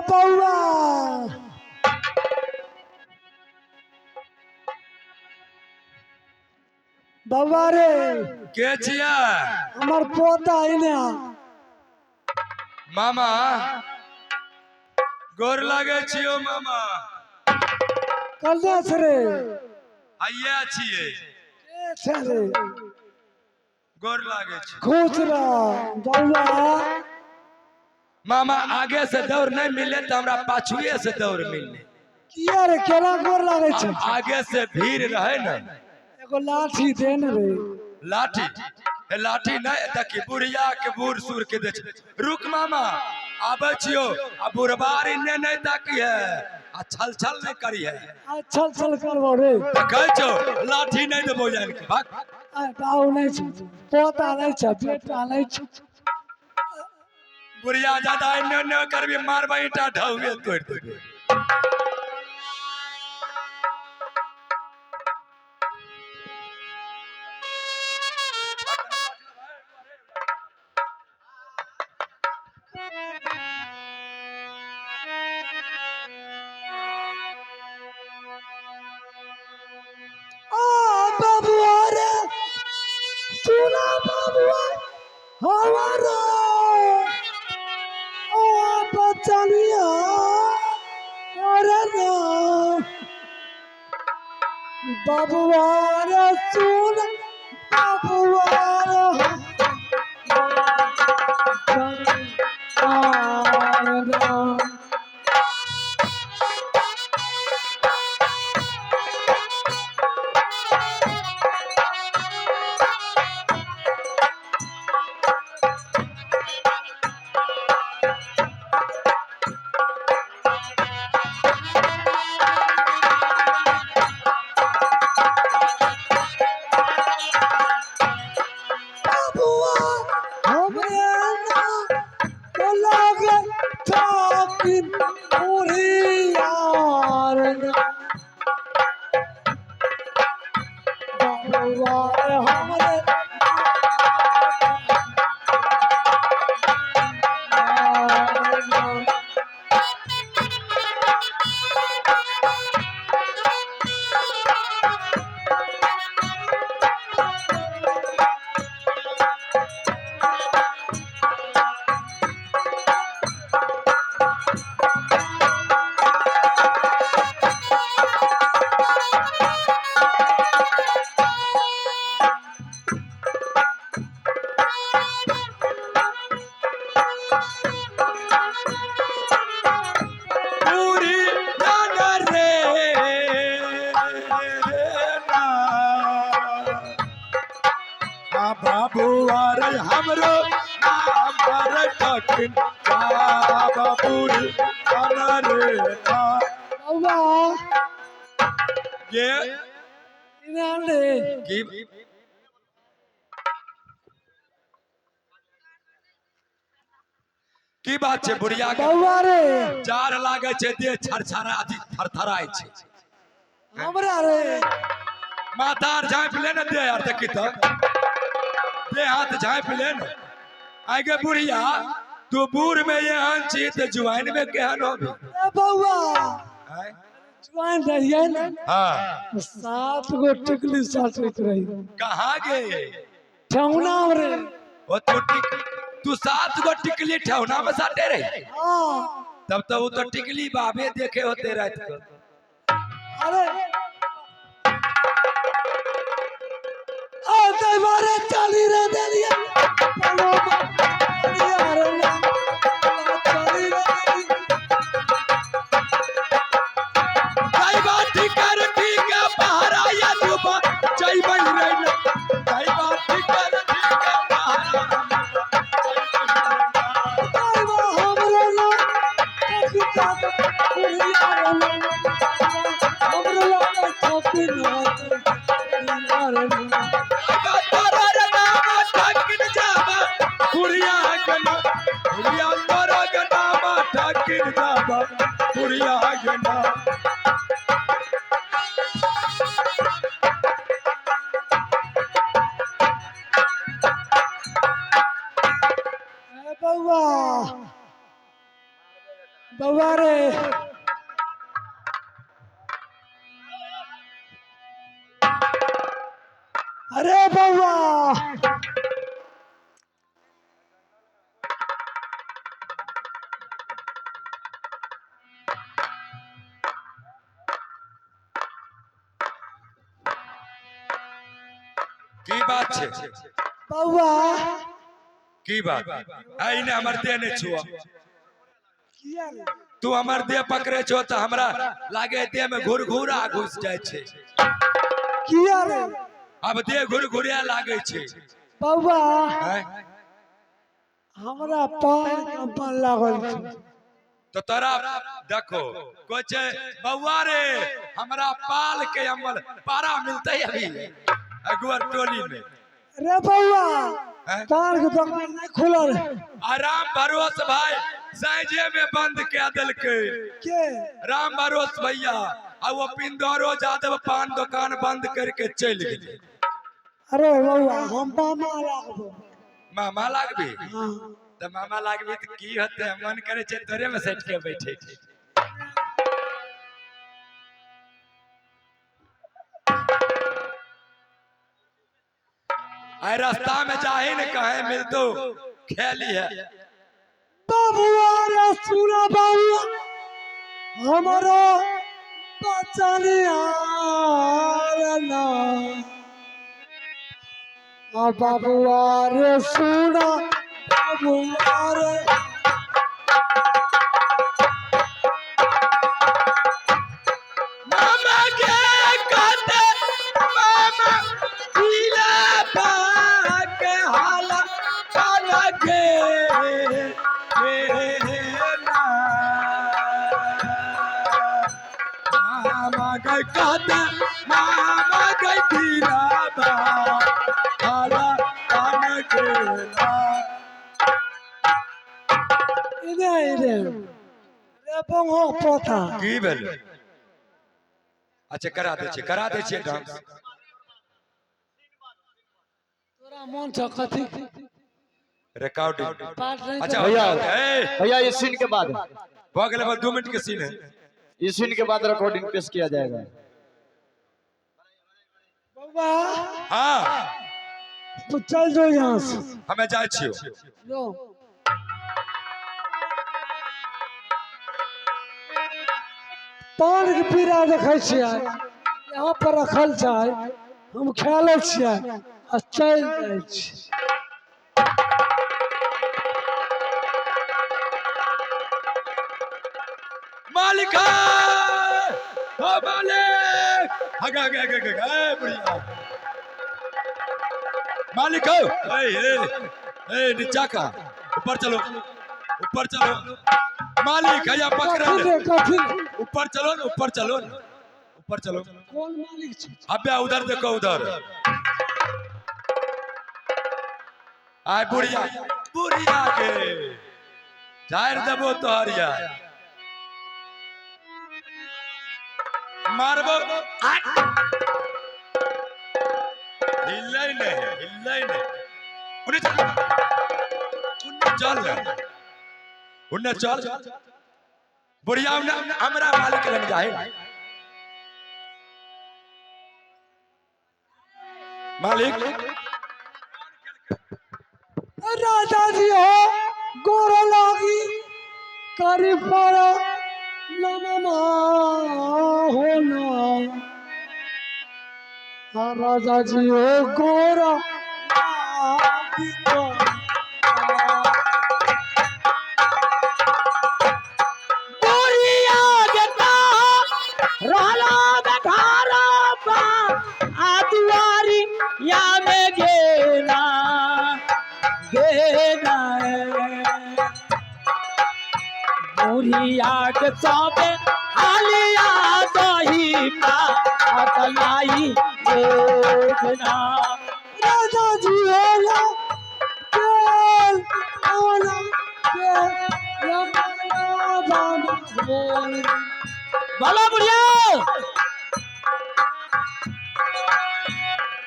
बौआ, बौआ रे। के छियै? हमर पोता एने। मामा, गोर लागै छियौ मामा। कन्ने छै रे? आइए छियै। के छै रे? गोर लागै छी। खुश रह बौआ। मामा, आगे से दौड़ नहीं मिले तो हमरा पाछुए से दौड़ मिलले। किया रे, केना गोर लागै छै? आगे से भीड़ रहे न। एगो लाठी दे ने रे। लाठी? हे लाठी नहीं, देखी बुढ़िया के बूढ़ सूढ़ के दे छै। रुक मामा, आबै छियो। आ बुढ़बार इन्ने नहीं ताकी है आ छल छल नहीं करी है। आ छल छल करबो रे? देखै छौ, लाठी नहीं देबो जान के, भाग। आ बाउ नहीं छै, पोता नहीं छै, बेटा नहीं छै। बुढ़िया ज्यादा एन्ने ओन्ने करबी, मारबै ईंटा, ढौए तोड़ि देबै। आ बबुआ रे, सुना बबुआ हमारा, ओ बचनिया, अरे ना बबुआ रे, सुन बबुआ रे, बचनिया। बबुआ हमरे ना तो लागे ठाकिन बुढ़ियार ना। बबुआ रे हमरे ना। पूरी जाना रे ना। आ बाबू रे हमरो हमर ठकिन बाबा पूरी जाना रे ना। बबुआ। ये इने रे। की की बात छै बुढ़िया के? बबुआ रे। जाड़ लागै छै, देह छरछरा अथी थरथराइ छै। हमरा रे? माथा आर झाँपि ले ने, देह आर देखी तऽ देह हाथ झाँपि ले ने। आगे बुढ़िया, तू बूढ़ में एहन छी तऽ जुआन में केहन होबी? ए बउआ। आँय? जुआन रहियै ने, 7 गो टिकली साटैत रही। कहाँ गे? ठेहुना रे। ओ तू टिक तू 7 गो टिकली ठेहुना में साटे रही? हाँ। तब तो वो तो टिकली बाबे देखे होते रात को। अरे आ दीवारे चाली रे देलिए, चलो यार ना, चाली रे देलिए। जइबा ठिकर ठीक पहरा या डूबा जइबै रे ना। जइबा ठिकर ठीक पहरा दैवा हमरो ना कविता बुढ़िया रे ना, हमरो लागे छपी ना यार ना। जइबा तोरा रे नाम अरे बौआ। की बात छै? बौआ। की बात? आइ ने हमर देह नहि छुअ। किया रे? तू हमर देह पकड़े छो तऽ हमरा लागे देह में घुरघुरा घुस जाइ छै। किया रे? अब देह घुरघुरिया लागे छै। बौआ। आँय? हमरा पान के मन लागल छै। तो तोरा देखो कोई छै बौआ रे, हमरा पाल के अमल पारा मिलते अभी अगुअर टोली में। रे बौआ, हैं? पान के दुकान नहीं खुलल है। आराम भरोस भाई साइजे में बंद कह देलकै। के? राम भरोस भैया आ वो पिंदौरो जादव पान दुकान बंद करके चलि गेलै। अरे बौआ, हम मामा लागबो। मामा लागबी? हाँ। तऽ मामा लागबी तऽ की होतै? मन करे छै तोरे में सटि के बैठे के। आइ रास्ता में जाही ने कहे मिलतो खेली है। बाबुआ रे, सुना बाबुआ, हमारो बचनिया ना। आ बाबुआ रे, सुना बाबुआ रे। मामा के कहते मामा पीला पाक हाला काला के ना। मामा के कहते मामा के पीला हाला कान के ना। इने इने रे बंगो पोता। की भेल? अच्छा, करा दै छियै, करा दै छियै डांस। तोरा मन छ कथी? रिकॉर्डिंग। पाठ नहीं? अच्छा। भैया। ए, भैया, ये सीन के बाद। भऽ गेलै, बस 2 मिनट के सीन है। इस सीन के बाद रिकॉर्डिंग पेश किया जाएगा। बौआ। हाँ। तू चल जो यहाँ से। हमे जाइ छियौ। लो। पान के पीड़ा देखै छियै, यहाँ पर रखल छै, हम खा लै छियै आ चलि जाइ छी। मालिक, ओ मालिक, हगा हगा हगा हगा, ए बुढ़िया मालिक हो, ए ए ए, नीचा का ऊपर चलो, ऊपर चलो मालिक, हैया पकड़ कथी ले। रे, कथी? ऊपर चलो न, ऊपर चलो न, ऊपर चलो। कोन मालिक छै? अबे उधर देखो, उधर आय बुढ़िया, बुढ़िया के झाड़ देबो तोहरिया, मारबो। हिलै नहीं, हिलै नहीं। उन्हें चल, उन्हें चल, उन्हें चल बुढ़िया, उन्हें हमरा मालिक लग जाए। मालिक। राजा जी हो, गोर लागी करी पर नमा हो ना। राजा जी हो, गोर लागी कर। बुढ़िया बेटा रहला बघारा बा आ दुआरी या में गेला गेला। बुढ़िया के सबे हालिया दही पा अतलाई देखना। राजा जी होला केल ओला के यमुना बाम बोल। बोलो बुढ़िया।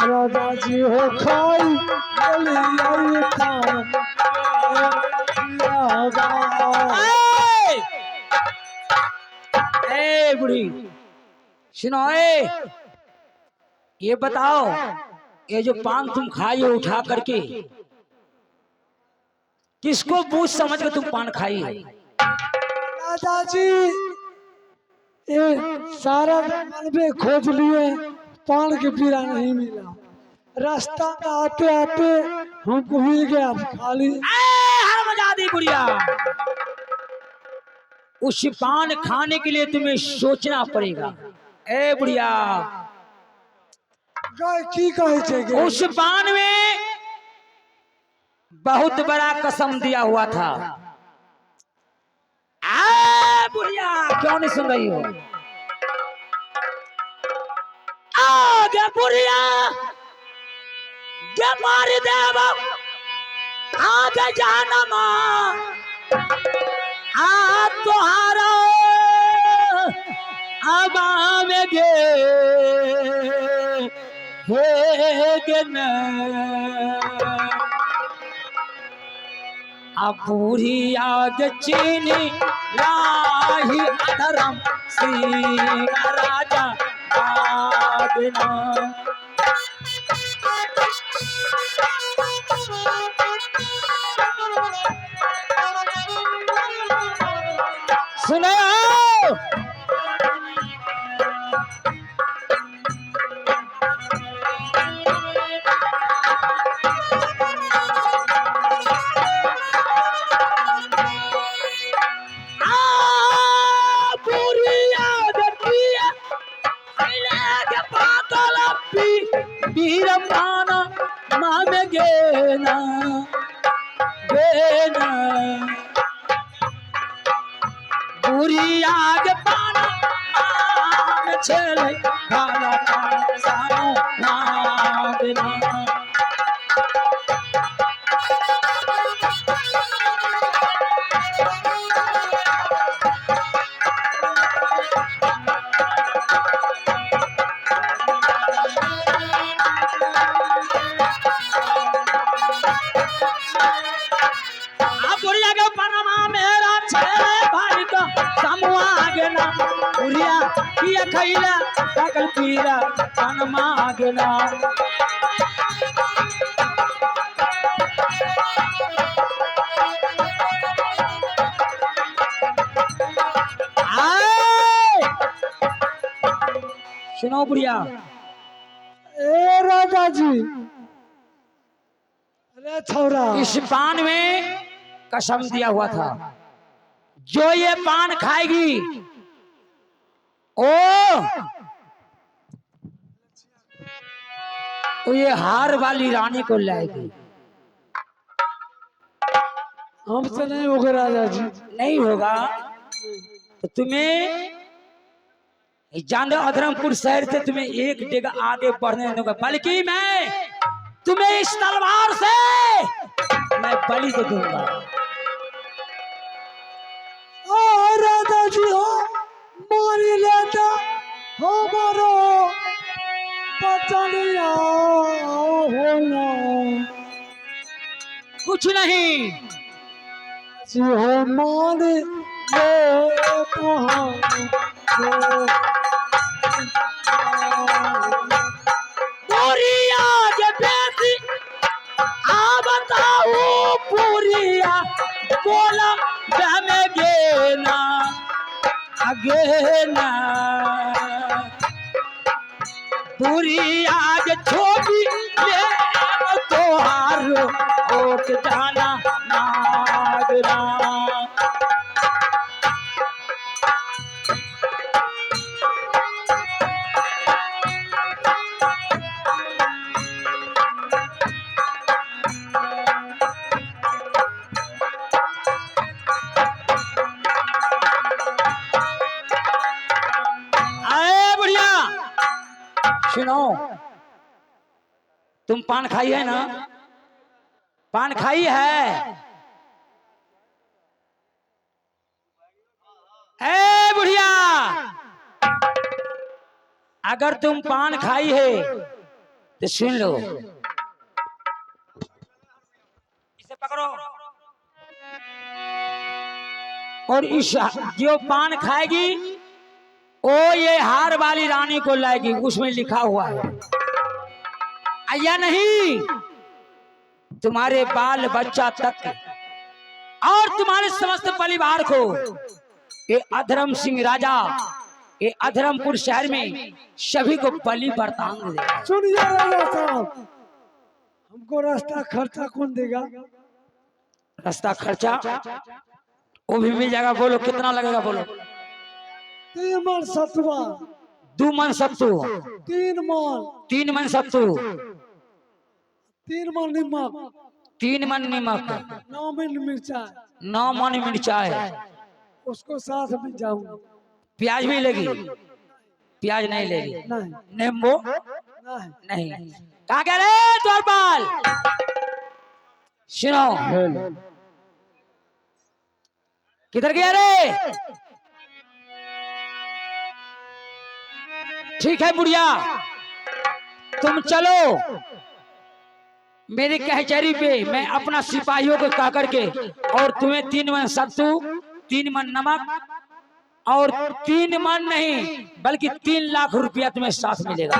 राजा जी हो, खाई गेलियै पान पियाबा। ए ए बुढ़ी, सुनो, ए ये बताओ। ये जो पान तुम खाई हो उठा करके, किसको बूझ समझ के तुम पान खाई हो? दादाजी ये सारा मनबे खोज लिए, पान के पीरा नहीं मिला। रास्ता में आते आते हमको मिल गया खाली। हर मजा दी बुढ़िया, उस पान खाने के लिए तुम्हें सोचना पड़ेगा। ए बुढ़िया, गाय की कहे छे गे? उस पान में बहुत बड़ा कसम दिया हुआ था। आ बुढ़िया, क्यों नहीं सुन रही हो? आगे बुढ़िया गे मार देव आगे जानमा आ तुहारा आबाम गे हे गे न आ बुढ़िया के चीनी लाही अधरम सिंह राजा आगना। सुनो, आ बुढ़िया के के पातल पी पीर पाना माम गेना गेना। बुढ़िया के पाना माम छेले भाला सानो नागना। आ बुढ़िया के पनमा मेरा छेले भाई का समुआ गेना। बुढ़िया किया खैला पागल पीरा पनमा गेना। आए सुनो बुढ़िया, ए राजा जी, अरे छौरा, इस पान में कसम दिया हुआ था, जो ये पान खाएगी ओ तो ये हार वाली रानी को लाएगी। हमसे नहीं होगा राजा जी। नहीं होगा तो तुम्हें जान अधरमपुर शहर से तुम्हें एक डेग आगे बढ़ने दूंगा, बल्कि मैं तुम्हें इस तलवार से मैं बलि दे दूंगा। ओ राजा जी हो मारी लेता हमारो बचनिया होना। कुछ नहीं जी हो मारी लेता हमारो। पूरिया के बेटी आ बताओ पूरिया बोला बहमे गेना अगेना। पूरिया के छोटी ले तोहार ओक जाना नागरा। आए बढ़िया सुनो, तुम पान खाई है ना? पान खाई है? ए बुढ़िया, अगर तुम पान खाई है तो सुन लो, इसे पकड़ो और इस जो पान खाएगी ओ ये हार वाली रानी को लाएगी, उसमें लिखा हुआ है। या नहीं तुम्हारे बाल बच्चा तक और तुम्हारे समस्त परिवार को ये अधर्म सिंह राजा ये अधर्मपुर शहर में सभी को बलि बरतांग देगा। सुनिए राजा साहब, हमको रास्ता खर्चा कौन देगा? रास्ता खर्चा वो भी मिल जाएगा। बोलो कितना लगेगा? बोलो। 3 मन सतुआ। 2 मन सत्तू। 3 मन। 3 मन सत्तू। 3 मन नमक। 3 मन नमक। 9 मन मिर्चा। 9 मन मिर्चा है। उसको साथ में जाऊंगा। प्याज भी लेगी? प्याज नहीं लेगी। नहीं। नींबू? नहीं। नहीं। कहा गया रे द्वारपाल? सुनो, किधर गया रे? ठीक है बुढ़िया, तुम चलो मेरी कचहरी पे, मैं अपना सिपाहियों को कह करके और तुम्हें 3 मन सत्तू, 3 मन नमक और 3 मन नहीं बल्कि 3 लाख रुपया तुम्हें साथ मिलेगा।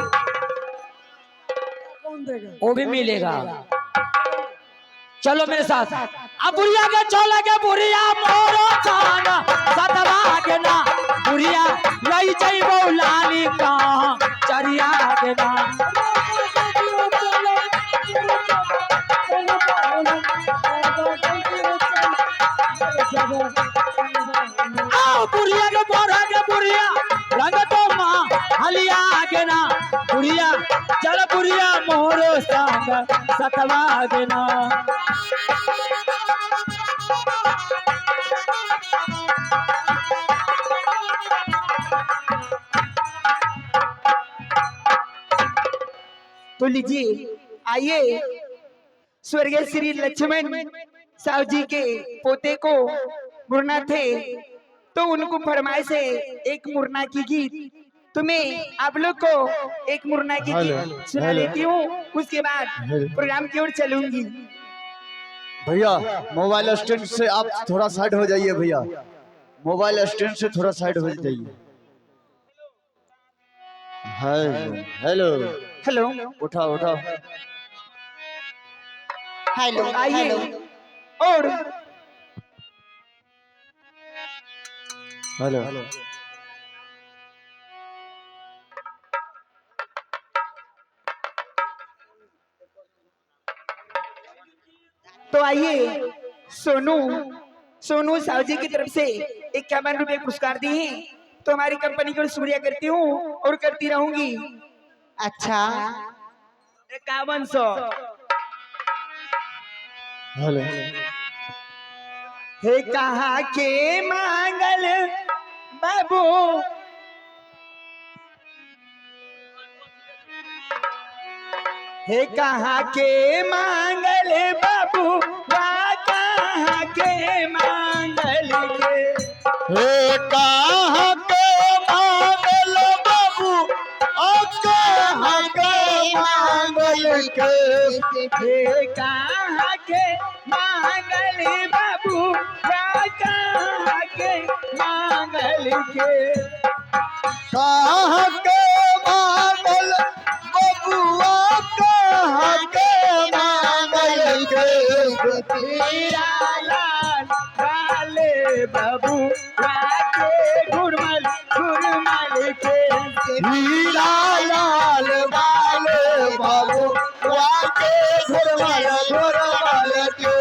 कौन देगा? वो भी मिलेगा। चलो मेरे साथ। अब बुढ़िया के चला के बुढ़िया मोरो जाना सतवा के ना बुढ़िया लई जइबो लाली कहाँ चरिया के ना। आओ बुढ़िया के बोरा के बुढ़िया रंग तो माँ हलिया के ना बुढ़िया चल बुढ़िया मोरो संग सतवा के ना। तो लीजिए, आइए स्वर्गीय श्री लक्ष्मण साहु जी के पोते को मुरना थे तो उनको फरमाइश है एक मुरना की गीत, तो मैं आप लोग को एक मुरना की गीत सुना लेती हूँ, उसके बाद प्रोग्राम की ओर चलूंगी। भैया मोबाइल स्टैंड से आप थोड़ा साइड हो जाइए। भैया मोबाइल स्टैंड से थोड़ा साइड हो जाइए। हेलो हेलो हेलो उठाओ उठाओ। हेलो आइए और हेलो तो आइए सोनू सोनू साहु जी की तरफ से 51 रुपए पुरस्कार दिए हैं, तो हमारी कंपनी को शुक्रिया करती हूँ और करती रहूंगी। अच्छा 5100। हेलो हे कहा के मांगल बाबू हे कहा के मांगल बाबू वा कहा के मांगल के हे कहा के मांगल बाबू ओ कहा के मांगल के हे कहा के मांगल बाबू वा कहा के मांगल के कहा के मांगल बबुआ कहा के मांगल के हीरा लाल वाले बाबू वाके गुरमल गुरमल के हीरा लाल वाले बाबू वाके गुरमल गुरमल के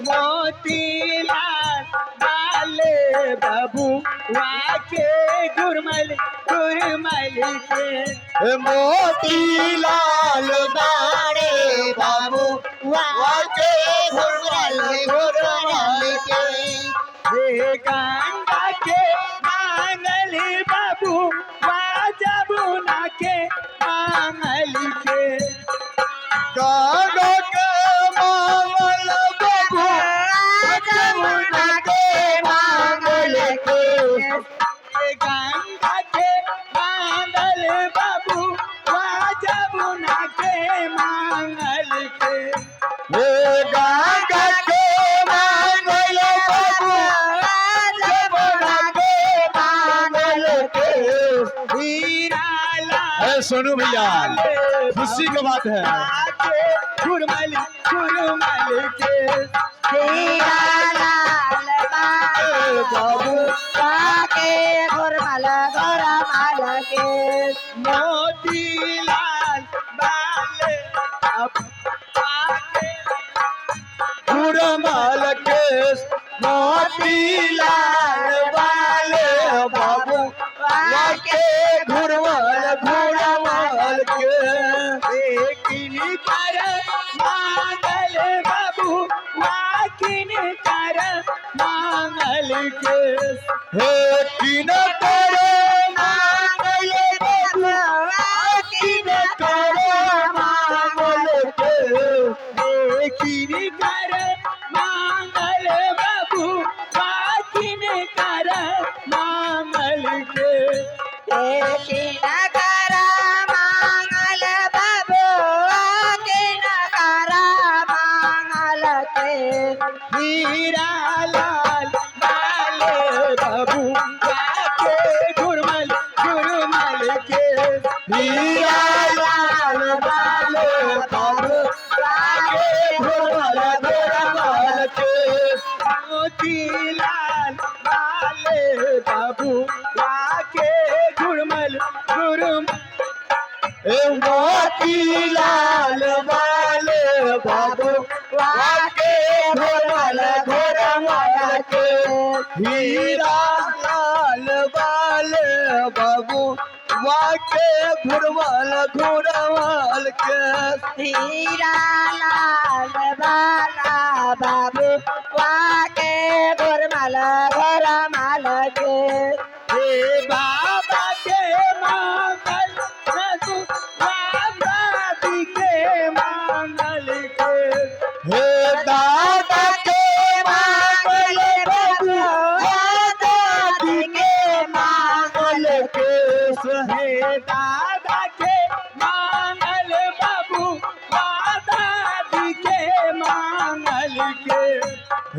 मोती लाल वाले बाबू वाके गुरमल गुरमल के मोती लाल बाड़े बाबू वाके गुरमल गुरमल के हे गंगा के मांगल बाबू वा जमुना के मांगल के गंगा के मांगल बाबू जमुना के मांगल के हे गंगा के मांगल बाबू वा जमुना के मांगल के हे गंगा के मांगल बाबू जमुना के मांगल के हीरा लाल ए सोनू भैया खुशी की बात है। के घुरमल घुरमल के हीरा लाल बाबू बाके गुरमल गुरमल के मोतीलाल बाले बाबू के गुरमाल के मोतीलाल वाले बाबू के घुरमाल घुरमाल के किन कर मांगल बाबू वाकिन कर मांगल के हे किन करे मांगल बाबू किन करे मांगल के किन कर मांगल बाबू वाकिन कर मांगल के किन कर मांगल बाबू किन कर मांगल के हीरा लाल बाले बाबू वाके गुरमल गुरमल के हीरा लाल वाले बाबू के घुरमाल घुरमाल के मोतीलाल बाले बाबू वाके गुरमल गुरमल ए मोतीलाल वाले बाबू वाके घोरमाल घोरमाल के हीरा लाल वाले बाबू वाके घुरमाल घुरमाल के हीरा लाल बाला बाबू वाके गुरमल गुरमल के हे बाबा के मांगल रघु बाबा जी के मांगल के हे दादा के मांगल बाबू दादी के मांगल के हे दादा के मांगल बाबू दादी के मांगल के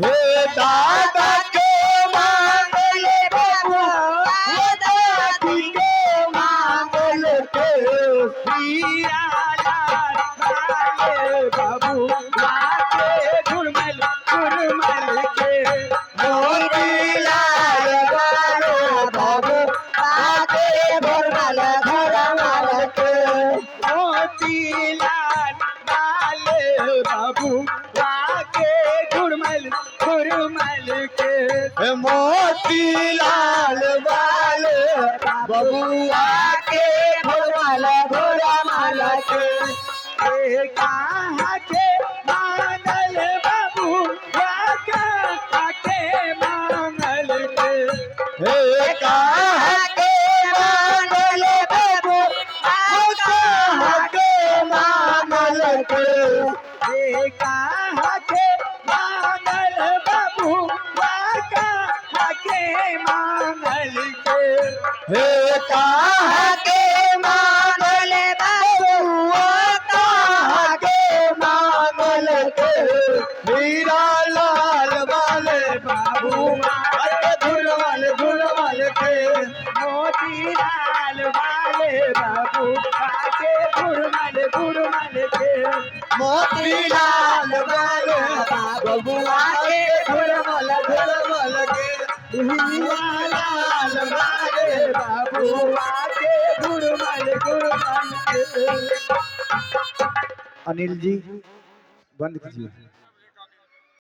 हे दादा के मांगल बाबू दादी के मांगल के हीरा लाल वाले बाबू वाके गुरमल गुरमल के मोतीलाल वाले बाबू आके घुरमल घुरमल के मोतीलाल वाले बाबू वाके गुरमल गुरमल के हे मोतीलाल वाले बबुआ के घुरमल घुरमल के हे कहाँ के मांगल बाबू वाका के मांगल के हे कहाँ के मांगल बाबू कहाँ के मांगल के हे कहाँ के मांगल बाबू वाका के मांगल के हे कहाँ के मांगल बबुआ कहाँ के मांगल के हीरा लाल वाले बाबू अरे धुरवाल धुरवाल के मोतीलाल वाले बाबू वाके गुरमल गुरमल के मोतीलाल वाले बबुआ के धुरवाल धुरवाल के हीरा लाल वाले बाबू वाके गुरमल गुरमल के अनिल जी बंद कीजिए।